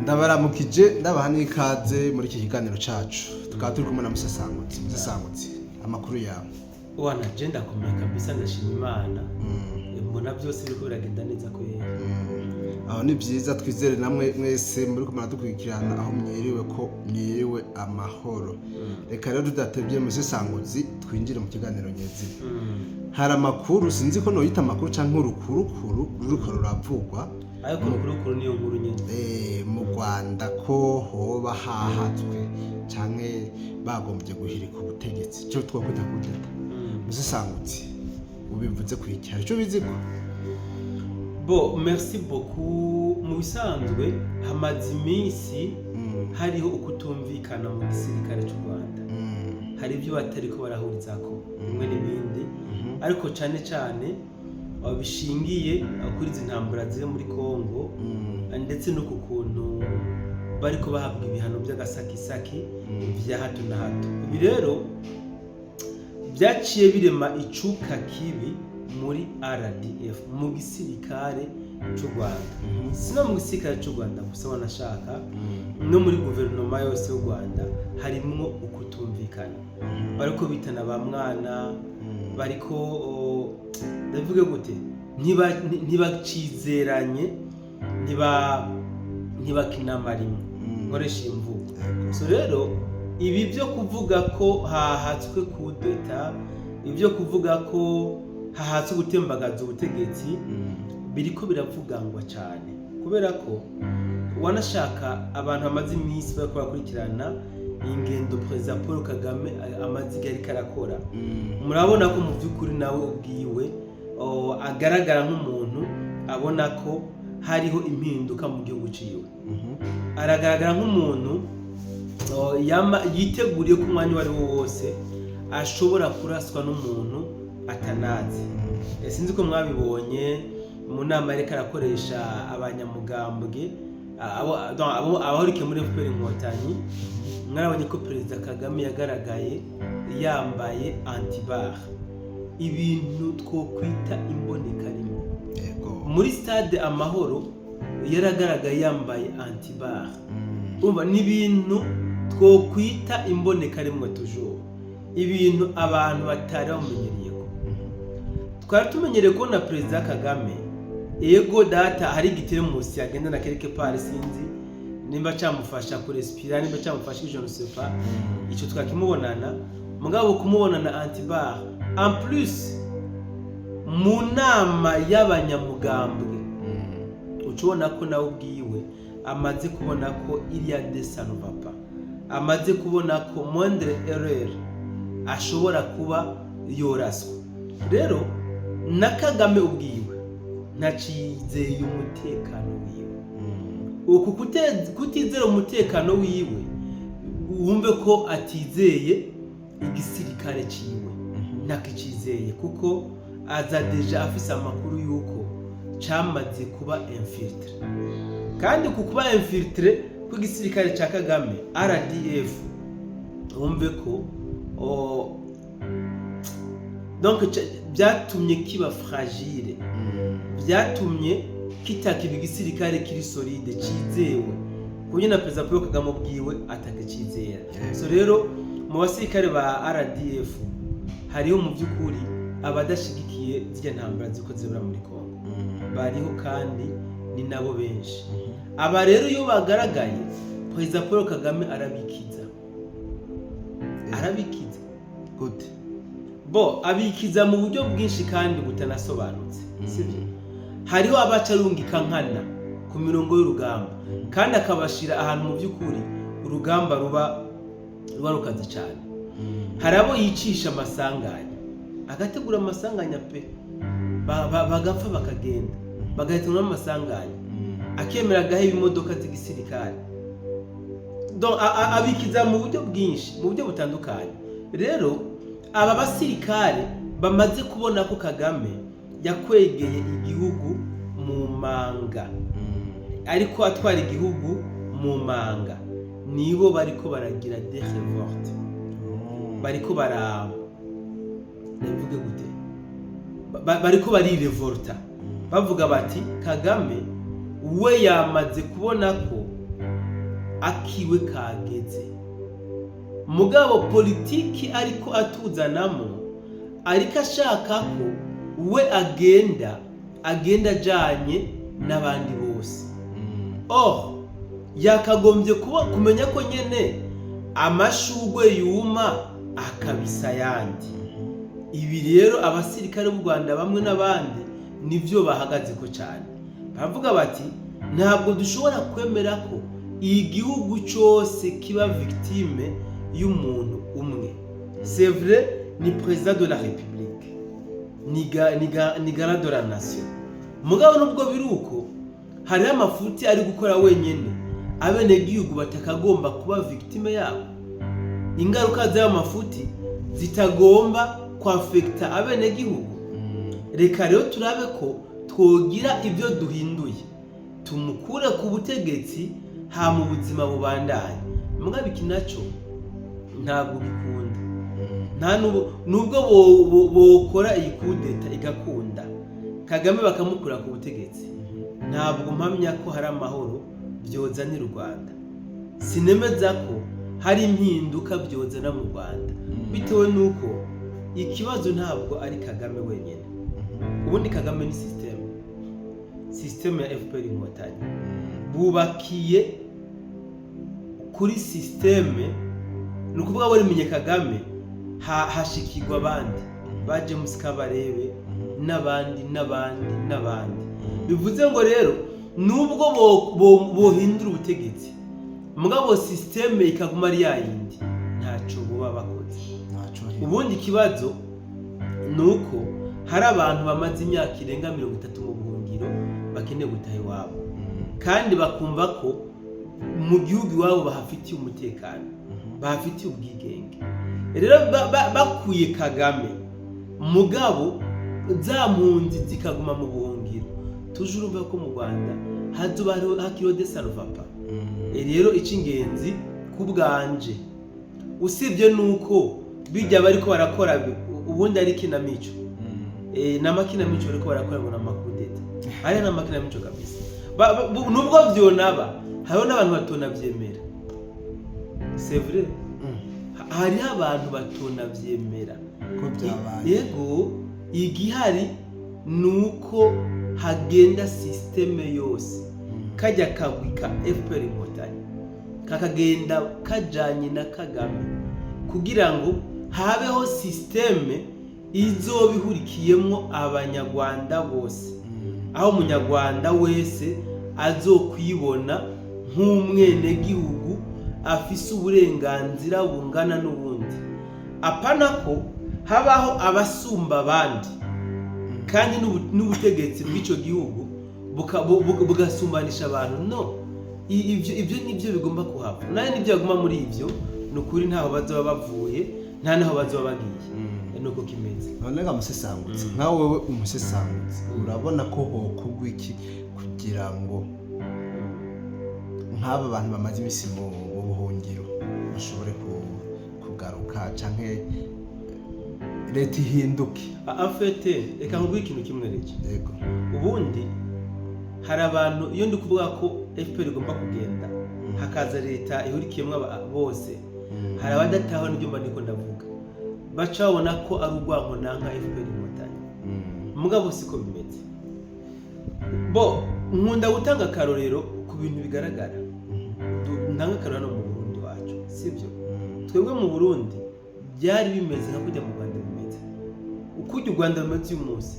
Ndabaramukije, ndabaha n'ikaze muri iki kiganiro cacu. Tukaba turi kumwe na Musesangutsi. Musesangutsi, amakuru yawe? Wana, je ndakomeye kabisa, ndashima Imana. Mbona byose biriko biragenda neza kwera. Aho ni byiza. Twizere namwe mwese muri kumara dukurikirana aho mwiriwe ko mwiriwe amahoro. Reka rero tudatebye, Musesangutsi, twinjire mu kiganiro nyezina. Hari amakuru, sinzi ko noyita amakuru canke urukurukuru ruriko ruravugwa. Ariko urukurukuru niyo nkuru nyene. Mu Rwanda ko hoba hahatswe canke bagombye guhirika ubutegetsi, ico twokwita kudeta. Musesangutsi, ubivuze ku iki? Hari ico biziko? Bon, merci beaucoup. Mu bisanzwe hamaze iminsi hariho ukutumvikana mu gisirikare cy'u Rwanda. Hari ibyo batariko barahurizako bimwe n'ibindi, ariko cane cane bishingiye kuri izi ntambara ziri muri Congo, ndetse no ku kuntu bariko bahabwa ibihano by'agasakisaki vya hato na hato. Ibi rero byaciye birema icuka kibi muri RDF, mu gisirikare cy'u Rwanda. Si no mu gisirikare cy'u Rwanda gusa, wanashaka no muri guverinoma yose y'u Rwanda harimwo ukutumvikana. Bariko bitana ba mwana, bariko ndavuge gute, ntibacizeranye, ntibakinama rimwe, nkoresha iyi mvugo. So rero ibi byo kuvuga ko hahatswe kudeta, ibyo kuvuga ko hahatswe gutembagaza ubutegetsi, biriko biravugangwa cyane, kubera ko wanashaka abantu bamaze iminsi bariko barakurikirana ingendo Perezida Paul Kagame amaze igihe ariko arakora. Murabona ko mu by'ukuri nawe ubwiwe agaragara nk'umuntu abona ko hariho impinduka mu gihugu ciwe. Aragaragara nk'umuntu yiteguriye ko umwanya uwo ari wo wose ashobora kuraswa n'umuntu atanazi. Sinzi ko mwabibonye mu nama yariko arakoresha abanyamugambwe, donc abahurikiye muri FPR Inkotanyi. Mwarabonye ko Perezida Kagame yagaragaye yambaye anti-balles, ibintu twokwita imbonekarimwe. Muri Stade Amahoro yaragaragaye yambaye anti-balles. Umva, ni ibintu twokwita imbonekarimwe toujours, ibintu abantu batari bamenyereye. Ko twari tumenyereye kubona Perezida Kagame, ego data, hari igiteremusi agenda na quelque part, sinzi nimba camufasha kurespira, nimba camufasha, je ne sais pas, ico twakimubonana. Mugabo kumubonana anti-balles, en plus mu nama y'abanyamugambwe, uca ubona ko nawe ubwiwe amaze kubona ko iriya de ça ne va pas, amaze kubona ko moindre erreur ashobora kuba yoraswa. Rero na Kagame ubwiwe ntacizeye umutekano wiwe. Uku kutizera umutekano wiwe, wumve ko atizeye igisirikare ciwe, ntakicizeye, kuko aza déjà afise amakuru yuko camaze kuba infiltré. Kandi ku kuba infiltré kw'igisirikare ca Kagame, RDF, wumve ko donc byatumye kiba fragile, byatumye kitakiba igisirikare kiri solide, cizewe, ku buryo na Perezida Paul Kagame ubwiwe atakicizera. So rero mu basirikare ba RDF hariho mu by'ukuri abadashigikiye zirya ntambara ziko zibera muri Congo. Bariho kandi ni nabo benshi. Aba rero iyo bagaragaye, Perezida Paul Kagame arabikiza, arabikiza. Gute? Bo abikiza mu buryo bwinshi kandi butanasobanutse, sibyo? Hariho abaca arungika nkana ku mirongo y'urugamba, kandi akabashira ahantu mu by'ukuri urugamba ruba rukaze cyane. Hari abo yicisha amasanganya, agategura amasanganya pe, bagapfa, bakagenda, bagahitanwa n'amasanganya, akemera agaheba imodoka z'igisirikare. Donc, abikiza mu buryo bwinshi, mu buryo butandukanye. Rero aba basirikare bamaze kubona ko Kagame yakwegeye igihugu mu manga, ariko atwara igihugu mu manga, nibo bariko baragira des révoltes, bariko bara, ndabivuge gute, bariko barirevolta, bavuga bati Kagame we yamaze kubona ko Akiwe kageze. Mugabo politiki ariko atuzanamo, ariko ashaka ko we agenda ajanye n'abandi bose. Oh, yakagombye kuba kumenya ko nyene amashugwe yuma akabisa ayandi. Ibi rero abasirikare b'u Rwanda bamwe n'abandi nivyo bahagazeko cyane, baravuga bati: "Ntabwo dushobora kwemera ko igihugu cyose kiba victime y'umuntu umwe." C'est vrai, ni président de la République, ni garant de la nation. Mugabo nubwo biri uko, hariho amafuti ari gukora wenyene abenegihugu batakagomba kuba victime yabo, ingaruka z'ayo mafuti zitagomba kwafekita abenegihugu. Reka rero turabe ko twogira ibyo duhinduye, tumukure ku butegetsi, hama ubuzima bubandanye. Mugabo iki naco ntabwo bikunda. Nta nubwo bokora iyi kudeta igakunda, Kagame bakamukura ku butegetsi, ntabwo mpamya ko hari amahoro byozanira u Rwanda. Sinemeza ko hari impinduka byozana mu Rwanda, bitewe n'uko ikibazo ntabwo ari Kagame wenyine. Ubundi Kagame ni système ya FPR Inkotanyi. Bubakiye kuri système, ni ukuvuga barimenye Kagame, hashikirwa abandi ba James Kabarebe n'abandi n'abandi n'abandi. Bivuze ngo rero nubwo bohindura ubutegetsi, mugabo système ikaguma ari yayindi, ntaco boba bakoze. Ntaco. Ubundi ikibazo ni uko hari abantu bamaze imyaka irenga 30 mu buhungiro, bakeneye gutaha iwabo, kandi bakumva ko mu gihugu iwabo bahafitiye umutekano, bahafitiye ubwigenge. Rero bakuye Kagame, mugabo za mpunzi zikaguma mu buhungiro, tuje urumva ko mu Rwanda hazoba hakiriho des ça ne va pas. Rero icy'ingenzi ku bwanje, usibye nuko bijya bariko barakora ubundi ari ikinamico, n'amakinamico bariko barakora ngo ni amakudeta, ariya ni amakinamico kabisa. Nubwo vyonaba, hariho n'abantu batonavyemera, c'est vrai. Hariho abantu batonavyemera ko byabaye. Yego, igihari ni uko hagenda système yose, kajya kagwi ka FPR Inkotanyi kakagenda kajanye na Kagame, kugira ngo habeho système izoba ihurikiyemwo Abanyarwanda bose, aho Umunyarwanda wese azokwibona nk'umwenegihugu afise uburenganzira bungana n'ubundi, apana ko habaho abasumba abandi, kandi n'ubutegetsi bw'icyo gihugu bugasumbanisha abantu. No ibyo nibyo bigomba kuhava, nayo nibyo baguma muri ibyo. Ni ukuri, ntaho bazoba bavuye, nta naho bazoba bagiye, nuko kimeze. None ga musesangutse, nka wowe umusesangutse, urabona ko hokorwa iki kugira ngo nk'aba bantu bamaze iminsi mu buhungiro bashobore kugaruka, canke leta ihinduke? En fait, reka nkubwire ikintu kimwe reke. Yego. Ubundi hari abantu, iyo ndi kuvuga ko FPR igomba kugenda hakaza leta ihurikiyemo bose, hari abadataho n'ibyo mba ndiko ndavuga, baca babona ko ari urwanko nanka FPR Inkotanyi. Mugabo siko bimeze. Bo nkunda gutanga akarorero ku bintu bigaragara. Ntanga akarorero hano mu Burundi wacu, sibyo? Twebwe mu Burundi byari bimeze nka kujya mu Rwanda bimeze. Uko u Rwanda rumeze uyu munsi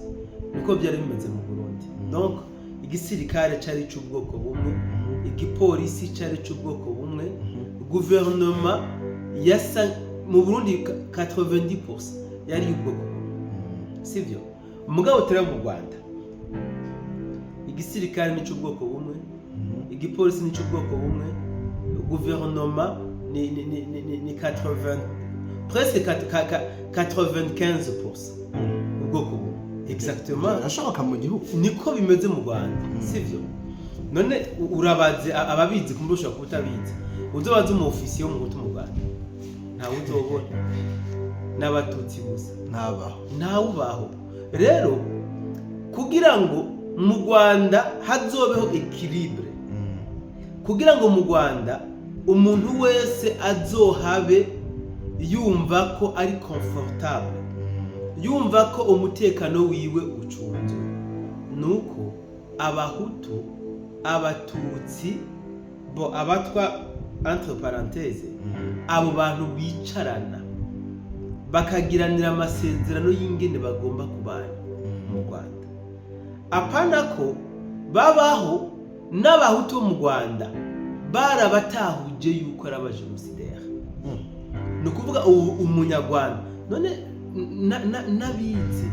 niko byari bimeze mu Burundi. Donc igisirikare cyari cy'ubwoko bumwe, igipolisi cyari cy'ubwoko bumwe, guverinoma yasa mu Burundi 90% yari y'ubwoko bumwe, sibyo? Mugabo tureba mu Rwanda, igisirikare ni cy'ubwoko bumwe, igipolisi ni cy'ubwoko bumwe, guverinoma ni 80, presque 95% ubwoko bumwe, exactement. Birashoboka mu gihugu? Niko bimeze mu Rwanda, sivyo? None urabaze ababizi, kumbe ushobora kuba utabizi. Uzobaze umu officier wo Muhutu mu Rwanda, ntawe uzobona, n'Abatutsi gusa. Ntabaho. Ntawubaho. Rero kugira ngo mu Rwanda hazobeho équilibre, kugira ngo mu Rwanda Umuntu wese azohabe yumva ko ari confortable, yumva ko umutekano wiwe ucunzwe, nuko Abahutu, Abatutsi, bo Abatwa entre parenthèses, abo bantu bicarana bakagiranira amasezerano y'ingene bagomba kubana mu Rwanda. Apana ko babaho n'Abahutu bo mu Rwanda barabatahuje yuko ari abajenosideri. Ni ukuvuga ubu Umunyarwanda none n'abize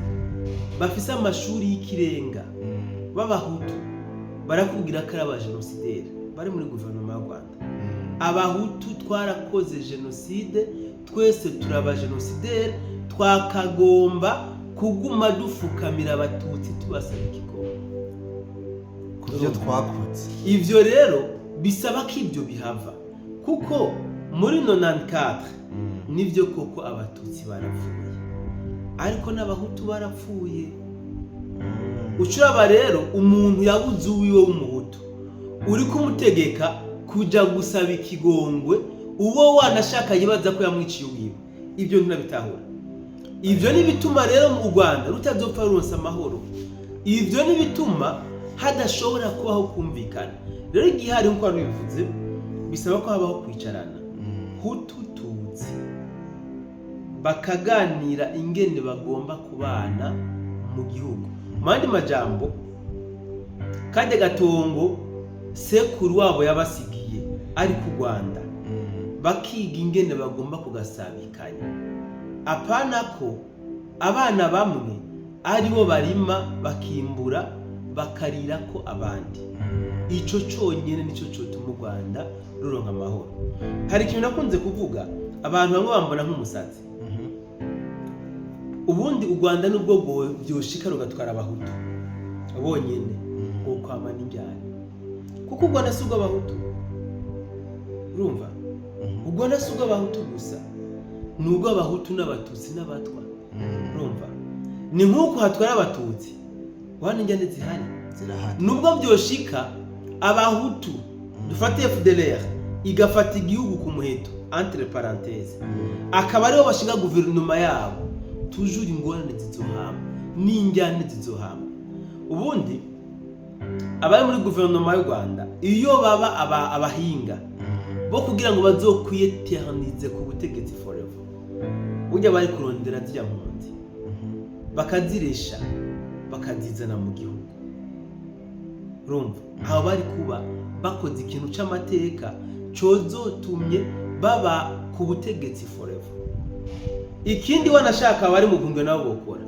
bafise amashuri y'ikirenga b'Abahutu barakubwira ko ari abajenosideri bari muri guverinoma y'u Rwanda. Abahutu twarakoze jenoside, twese turi abajenosideri, twakagomba kuguma dufukamira Abatutsi tubasaba ikigongo ku byo twakoze. Ivyo rero bisaba ko ibyo bihava, kuko muri 94 nibyo koko Abatutsi barapfuye, ariko n'Abahutu barapfuye. Ucuraba rero umuntu yabuze uwiwe w'Umuhutu, uri kumutegeka kuja gusaba ikigongwe uwo wanashaka yibaza ko yamwiciye uwiwe. Ibyo nturabitahura. Ibyo ni bituma rero mu Rwanda rutazopfa ruronsa amahoro. Ibyo ni bituma hadashobora kubaho kumvikana. Rero igihe hari, nk'uko wari ubivuze, bisaba ko habaho kwicarana, Hutu, Tutsi, bakaganira ingene bagomba kubana mu gihugu. Mu yandi majambo, kandi gatongo sekuru wabo yabasigiye ari ku Rwanda, bakiga ingene bagomba kugasabikanya. Apana ko abana bamwe aribo barima bakimbura bakarira ko abandi. Ico conyene nico cotuma u Rwanda ruronka amahoro. Hari ikintu nakunze kuvuga, abantu bamwe bambona nk'umusazi. Ubundi u Rwanda nubwo byoshika rugatwara Abahutu bonyene, wokwama n'injyana, kuko u Rwanda si ubw'Abahutu. Urumva, u Rwanda si ubw'Abahutu gusa, ni ubw'Abahutu n'Abatutsi n'Abatwa. Urumva, ni nk'uko hatwara Abatutsi wana injyane zihari. Zirahari. Nubwo byoshika Abahutu, dufate FDLR igafata igihugu ku muheto entre parenthèses, akaba aribo bashinga guverinoma yabo, toujours ingorane zizohama n'injyane zizohama. Ubundi abari muri guverinoma y'u Rwanda, iyo baba abahinga bo kugira ngo bazokwiyeteranize ku butegetsi forever, burya bari kurondera ziriya mpunzi bakaziresha bakazizana mu gihugu. Urumva, aho bari kuba bakoze ikintu c'amateka cozotumye baba ku butegetsi forever. Ikindi wanashaka abari mu buhungiro nabo bokora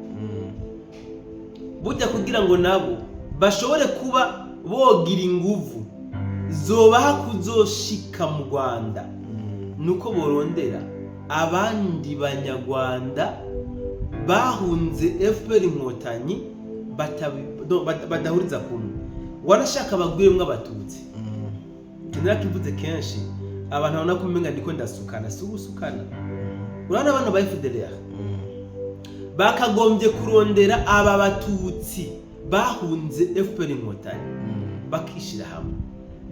burya, kugira ngo nabo bashobore kuba bogira inguvu zobaha kuzoshika mu Rwanda, nuko borondera abandi Banyarwanda bahunze FPR Inkotanyi no, badahuriza kumwe, wanashaka bagwiremwo Abatutsi. Ikintu narakivuze kenshi, abantu babona ko umenga ndiko ndasukana. Si ugusukana. Urabona bano ba FDLR bakagombye kurondera aba Batutsi bahunze FPR Inkotanyi, bakishira hamwe,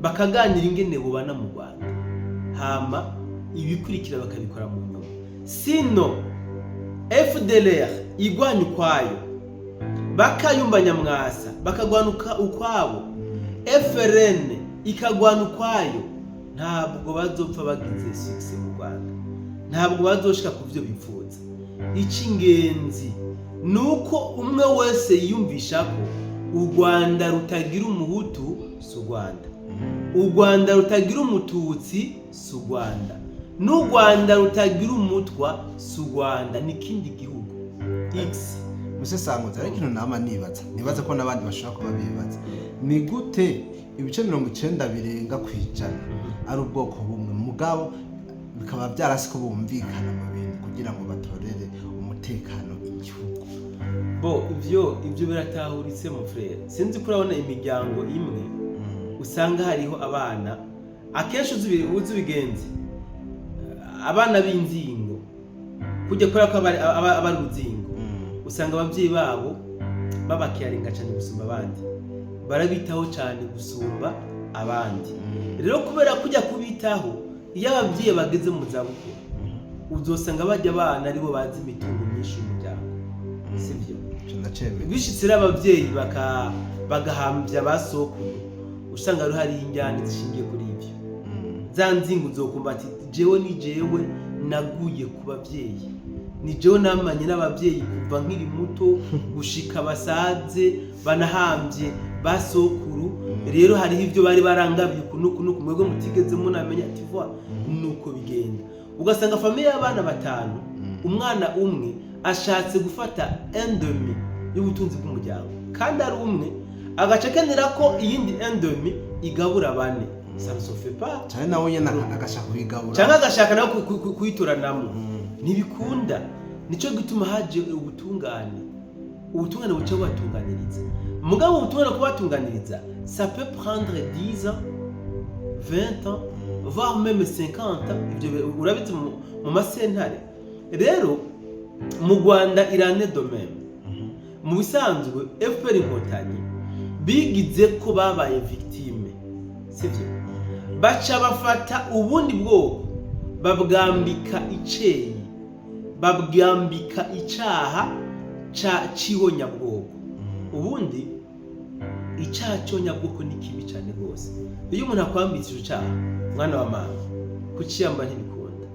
bakaganira ingene bubana mu Rwanda, hama ibikurikira bakabikora mu nyuma. Sino FDLR igwanya ukwayo, bakayumba Nyamwasa bakagwanuka ukwabo, FRN ikagwana ukwayo, ntabwo bazopfa bagize succès mu Rwanda, ntabwo bazoshika ku byo bifuza. Icy'ingenzi ni uko umwe wese yiyumvisha ko u Rwanda rutagira Umuhutu si u Rwanda, u Rwanda rutagira Umututsi si u Rwanda, n'u Rwanda rutagira Umutwa si u Rwanda, ni ikindi gihugu X. Musesanguzi, ariko ikintu nama nibaza, nibaza ko n'abandi bashobora kuba bibaza, ni gute ibice 90 birenga 100 ari ubwoko bumwe, mugabo bikaba byarasi ko bumvikana mu bintu kugira ngo batorere umutekano igihugu? Bo ivyo biratahuritse mu frère. Sinzi ko urabona imiryango imwe usanga hariho abana, akenshi uzi ubigenze, abana b'inzingo kujya, kubera ko aba ari uruzingo, usanga ababyeyi babo babakiyarenga cyane gusumba abandi, barabitaho cyane gusumba abandi. Rero kubera kujya kubitaho Iyo ababyeyi bageze mu zabukuru, uzosanga bajya abana aribo bazi imitungo myinshi y'umuryango, sibyo? Ico ndacemera. Bishitse rero ababyeyi bagahambya ba sokuru, usanga rero hari injyane zishingiye kuri ibyo. Za nzingu uzokumva ati: "Jewe ni jewe naguye ku babyeyi, ni jewe namanye n'ababyeyi kuva nkiri muto gushika basaze banahambye ba sokuru. Rero hariho ibyo bari barangabiye uku n'uku n'uku, mwebwe mutigeze munamenya." Ati: "Voilà, nuko bigenda." Ugasanga famille y'abana batanu, umwana umwe ashatse gufata un demi y'ubutunzi bw'umuryango, kandi ari umwe, agaca akenera ko iyindi un demi igabura bane. Ça ne se fait pas. Cyane, nawe nyene agashaka kuyigabura. Cyangwa agashaka nawe kuyitoranamo. Ntibikunda. Nicyo gituma haje ubutungane. Ubutungane buca bubatunganiriza. Mugabo ubutungane kubatunganiriza, ça peut prendre 10 ans, 20 ans, voire même 50 ans. Ibyo urabizi mu masentare. Rero mu Rwanda il en est de même. Mu bisanzwe FPR Inkotanyi bigize ko babaye victime, sibyo? Baca bafata ubundi bwoko, babwambika iceyi, babwambika icaha ca c'ihonyabwoko. Ubundi icaha c'ihonyabwoko ni kibi cyane rwose. Iyo umuntu akwambitse ico caha, mwana wa mama, kuciyamba ntibikunda.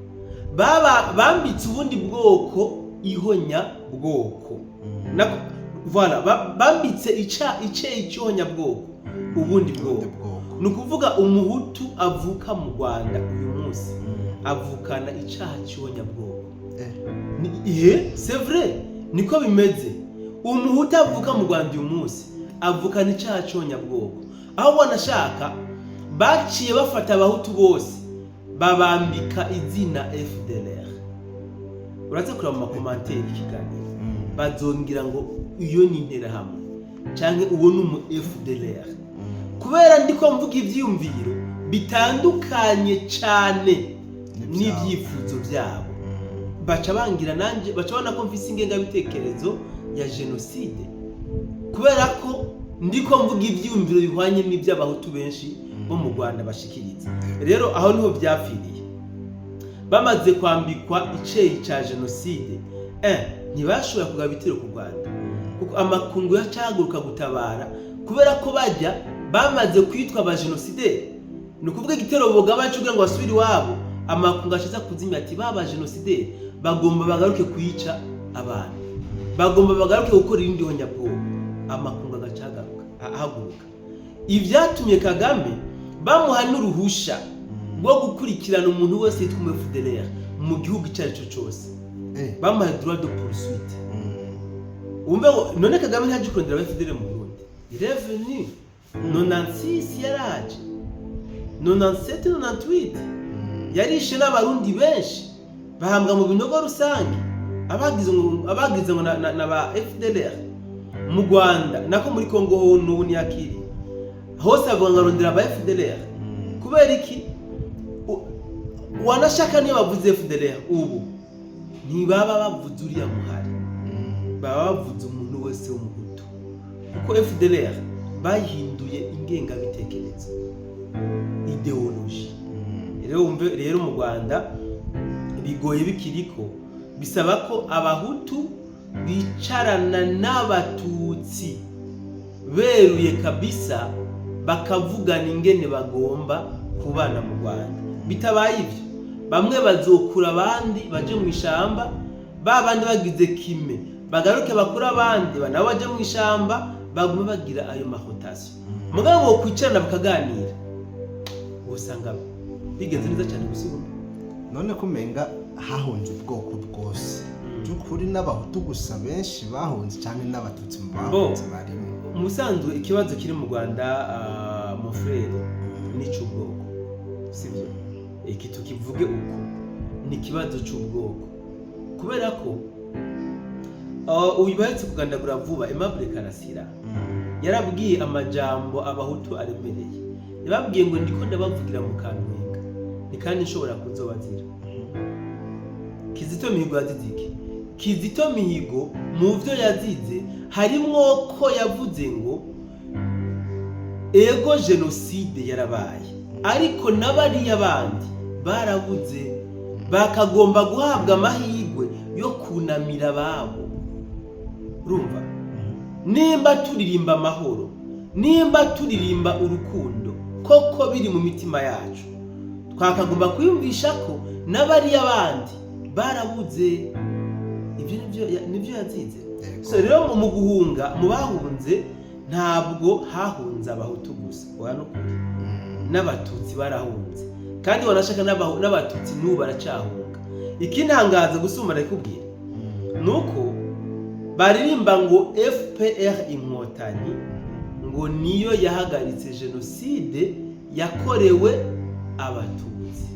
Baba bambitse ubundi bwoko ihonyabwoko. Voilà, bambitse iceyi c'ihonyabwoko ubundi bwoko. Ubundi bwoko. Ni ukuvuga umuhutu avuka mu Rwanda uyu munsi avukana icaha c'ihonyabwoko. Ihe, c'est vrai, niko bimeze. Umuhutu avuka mu Rwanda uyu munsi avukana icaha c'ihonyabwoko. Aho wanashaka baciye bafata abahutu bose, babambika izina FDLR. Uraza kureba mu ma commentaires ikiganiro, bazongera ngo iyo ni interahamwe canke uwo ni umu FDLR, kubera ndiko mvuga ivyiyumviro bitandukanye cane n'ivyabo. N'ivyifuzo byabo. Baca bangira nanje, baca babona ko mfise ingengabitekerezo ya jenoside, kubera ko ndiko mvuga ivyiyumviro bihwanye n'ivy'abahutu benshi bo mu Rwanda bashikiriza. Rero aho niho vyapfiriye. Bamaze kwambikwa iceyi ca jenoside, ntibashobora kugaba ibitero ku Rwanda, kuko amakungu yacahaguruka gutabara, kubera ko bajya bamaze kwitwa abajenosideri. Ni ukuvuga igitero bogaba kugira ngo basubire iwabo, amakungu ashiza kuzimya ati: "Ba bajenosideri bagomba bagaruke kwica abantu, bagomba bagaruke gukora irindi honyabwoko." Amakungu agaca ahaguruka. Ibyatumye Kagame bamuha n'uruhusha rwo gukurikirana umuntu wese yitwa umu FDLR mu gihugu icyo ari cyo cyose. Bamuhaye droit de poursuite. Wumve ngo none Kagame ntiyaje kurondera aba FDLR mu Burundi? Il est venu 96, yaraje 97, 98, yarishe n'abarundi benshi, bahambwa mu binogo rusange, abagize ngo na ba FDLR. Mu Rwanda nako, muri Kongo ho n'ubu ntiyakiriye hose, avuga ngo arondera aba FDLR. Kubera iki? Wanashaka niyo bavuze FDLR ubu, ntibaba bavuze uriya muhari, baba bavuze umuntu wese w'umuhutu, kuko FDLR bayihinduye ingengabitekerezo, idéologie. Rero wumve rero, mu Rwanda bigoye bikiriko bisaba ko abahutu bicarana n'abatutsi beruye kabisa, bakavugana ingene bagomba kubana mu Rwanda. Bitabaye ibyo, bamwe bazokura abandi baje mu ishamba, ba bandi bagize kime bagaruke bakure abandi nabo baje mu ishamba, bagume bagira ayo ma rotations. Mugabo bokwicarana bakaganira, usanga bigenze neza cyane gusumba. None ko umenga hahunze ubwoko bwose, by'ukuri n'abahutu gusa benshi bahunze cyangwa n'abatutsi mu bahunze barimo? Mu busanzwe ikibazo kiri mu Rwanda, mon frère, ni icy'ubwoko, sibyo? Iki tukivuge uko, ni ikibazo cy'ubwoko, kubera ko uyu baherutse kugandagura vuba, Aimable Karasira, yarabwiye amajambo abahutu aremereye. Yababwiye ngo: "Ndiko ndabavugira mu Kamwenga, ni kandi nshobora kuzobazira." Kizito Mihigo yazize iki? Kizito Mihigo mu byo yazize harimwo ko yavuze ngo ego, jenoside yarabaye, ariko n'abariya bandi Barabuze, bakagomba guhabwa amahirwe yo kunamira ababo. Urumva, nimba turirimba amahoro, nimba turirimba urukundo, koko biri mu mitima yacu, twakagomba kwiyumvisha ko n'abariya bandi barabuze. Ibyo nibyo yazize. So rero mu guhunga, mu bahunze, ntabwo hahunze Abahutu gusa, oya, n'ukuri. N'Abatutsi barahunze, kandi wanashaka n'Abatutsi n'ubu baracahunga. Ikintangaza gusumba, ndakubwira, ni uko baririmba ngo FPR Inkotanyi ngo niyo yahagaritse jenoside yakorewe Abatutsi,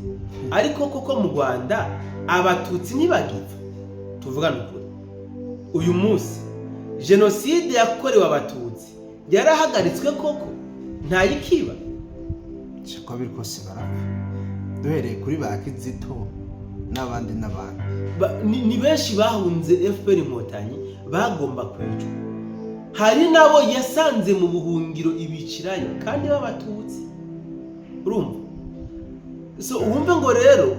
ariko koko mu Rwanda Abatutsi ntibagipfa. Tuvugane ukuri, uyu munsi jenoside yakorewe Abatutsi yarahagaritswe koko? Ntayikiba? Uko biri kose barapfa, duhereye kuri ba Kizito n'abandi n'abandi. Ni benshi bahunze FPR Inkotanyi bagomba kwicwa. Hari n'abo yasanze mu buhungiro ibicirayo kandi b'Abatutsi. Urumva, so wumve ngo rero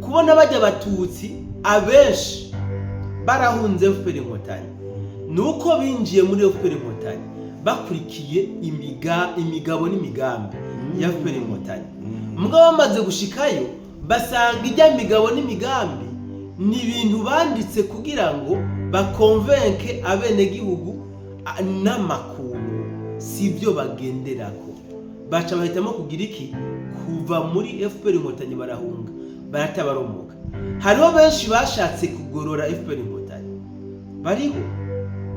kubona bajya Abatutsi abenshi barahunze FPR Inkotanyi, ni uko binjiye muri FPR Inkotanyi bakurikiye imigabo n'imigambi ya FPR Inkotanyi. Mugabo bamaze gushikayo, basanga ijya migabo n'imigambi ni ibintu banditse kugira ngo bakonvenke abenegihugu n'amakungu, si byo bagenderako. Baca bahitamo kugira iki? Kuva muri FPR Inkotanyi, barahunga, baratabaromoka. Hariho benshi bashatse kugorora FPR Inkotanyi bariho,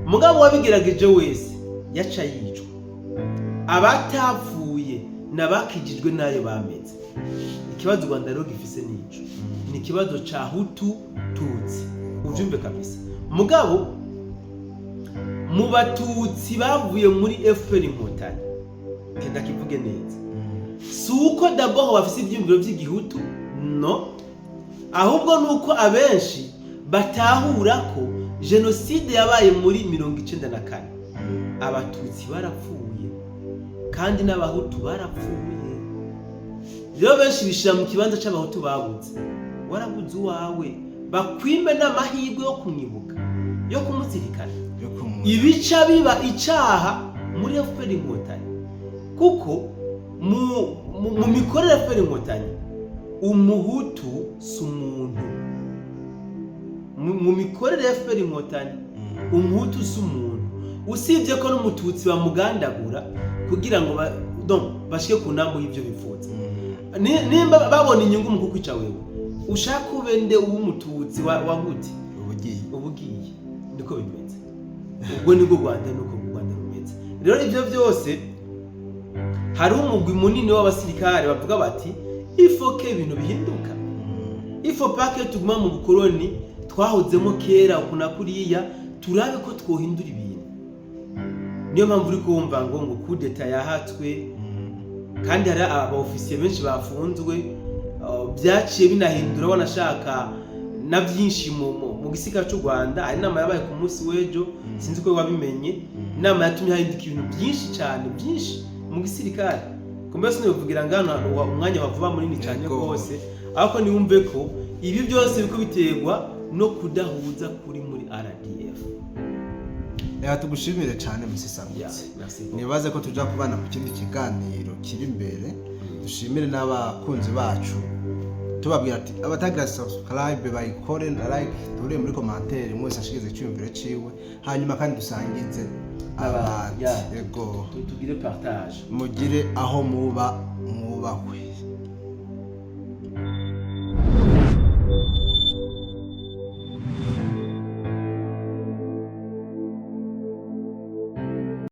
mugabo wabigerageje wese yaca yicwa. Abatapfuye n'abakijijwe n'ayo bameze. Ikibazo u Rwanda rero gifise nico, ni ikibazo ca Hutu Tutsi, uvyumve kabisa. Mugabo mu Batutsi bavuye muri FPR Inkotanyi, genda kivuge neza, si uko d'abord bafise ivyiyumviro vy'igihutu, no, ahubwo ni uko abenshi batahura ko jenoside yabaye muri 94, Abatutsi barapfuye kandi n'Abahutu barapfuye. Rero benshi bishira mu kibanza c'Abahutu babuze. Warabuze uwawe, bakwime n'amahirwe yo kumwibuka, yo kumuzirikana. Yo Ibica biba icaha muri FPR Inkotanyi, kuko mu mikorere ya FPR Inkotanyi Umuhutu si umuntu. Mu mikorere ya FPR Inkotanyi Umuhutu si umuntu, usibye ko n'Umututsi bamugandagura kugira ngo donc bashike ku ntambo y'ibyo bifuza. Nimba babona inyungu mu kukwica wewe, ushaka ube nde, uw'Umututsi wa gute? Ubugiye. Uba ugiye. Niko bimeze. Ubwo nibwo Rwanda, nuko u Rwanda rumeze. Rero ibyo byose, hariho umugwi munini w'abasirikare bavuga bati: "Il faut que ibintu bihinduka, il faut pas que tuguma mu bukoroni twahozemo kera uku na kuriya, turabe ko twohindura ibintu." Niyo mpamvu uri kumva ngo kudeta yahatswe, kandi hari aba ofisiye benshi bafunzwe. Byaciye binahindura wanashaka na byinshi mu gisirikare cy'u Rwanda. Hari inama yabaye ku munsi w'ejo, sinzi ko wabimenye, inama yatumye hahinduka ibintu byinshi cyane, byinshi mu gisirikare. Kumbe sinivugira ngano umwanya wa vuba munini cyane rwose, ariko niwumve ko ibi byose biriko biterwa no kudahuza kuri muri RDF. Reka tugushimire cyane, Musisangutse. Yeah, merci beaucoup. Nibaze ko tuja kubana ku kindi kiganiro kiri imbere. Dushimire n'abakunzi bacu, tubabwira ati abatagira subscribe bayikore na like, duhure muri commentaire, mwese ashikize icyumviro ciwe, hanyuma kandi dusangize abandi. Yego. Tugire partage. Mugire aho muba mwubahwe.